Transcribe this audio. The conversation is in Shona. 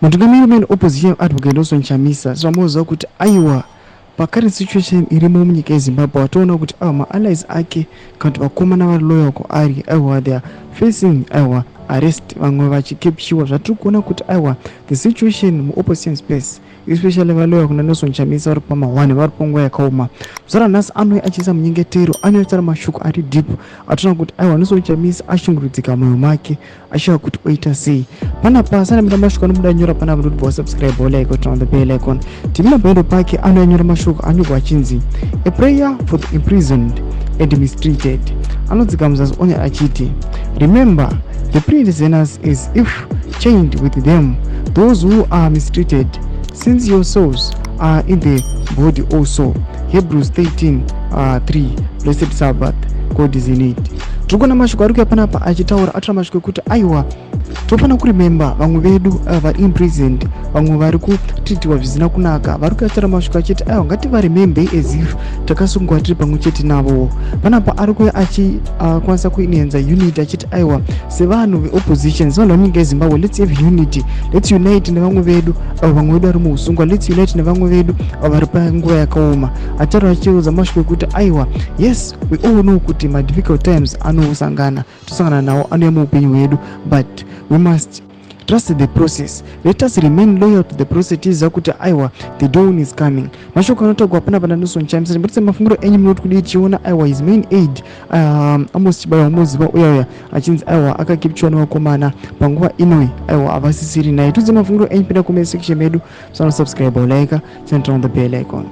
Mutungamiri main opposition, Advocate Nelson Chamisa, zvamuziva kuti aiwa, pacurrent situation irimo munyika yeZimbabwe, watoona kuti aiwa, maallies ake kana kuti vakomana vari loyal kwaari, aiwa, they are facing, aiwa, arrest, vamwe vachicapturewa. Zvatiri kuona kuti aiwa, the situation muopposition space, especially valoyal kuna Nelson Chamisa, vari pama1, vari panguva yakaoma. Zara nhasi anouya achiisa munyengetero, anotaura mashoko ari deep, atoona kuti aiwa, Nelson Chamisa ashungurudzika mwoyo make, ashiva kuti oita sei panapa. Sanamira mashoko anobuda nyora panapa ndoti wasubscribe, like, turn on the bell icon. Timina paendo pake anoyanyora mashoko anyorwa achinzi "A prayer for the imprisoned and mistreated". Anodzika muzasi onya achiti, "Remember the prisoners as if chained with them, those who are mistreated, since yourselves are in the body also." Hebrews 13 3. Blessed Sabbath, God is in it. Tiri kuona mashoko ari kuya panapa achitaura, atora mashoko ekuti aiwa, tofanira kuremember vamwe vedu vari imprisoned, vamwe vari kutreatiwa zvisina kunaka. Vari kuyataura mashoko achiti aiwa, ngativaremembei as if takasungwa tiri pamwe chete navo. Panapa ari kuya achikwanisa kuenhancer unity, achiti aiwa, sevanhu veopposition, sevanhu vemunyika yeZimbabwe, let's have unity, let's unite nevamwe vedu avo, vamwe vedu vari muusungwa, let's unite nevamwe vedu avo vari panguva yakaoma. Achitaura achiudza mashoko ekuti aiwa, yes, we all know kuti madifficult times anosangana, tosangana nawo, anouya muupenyu hwedu, but we must trust the process. Let us remain loyal to the process, tiziva kuti aiwa, the dawn is coming. Mashoko anotaurwa panapa naNelson Chamisa. Timbatise mafungiro enyu, munoti kudii? Tichiona aiwa, his main aide, Amos Chibaya, wamuziva uya uya, achinzi aiwa, akacapturewa nevakomana. Panguva inoi aiwa, havasisiri naye. Tudze mafungiro enyu, pinda comment section medu, subscribe, like, turn on the bell icon.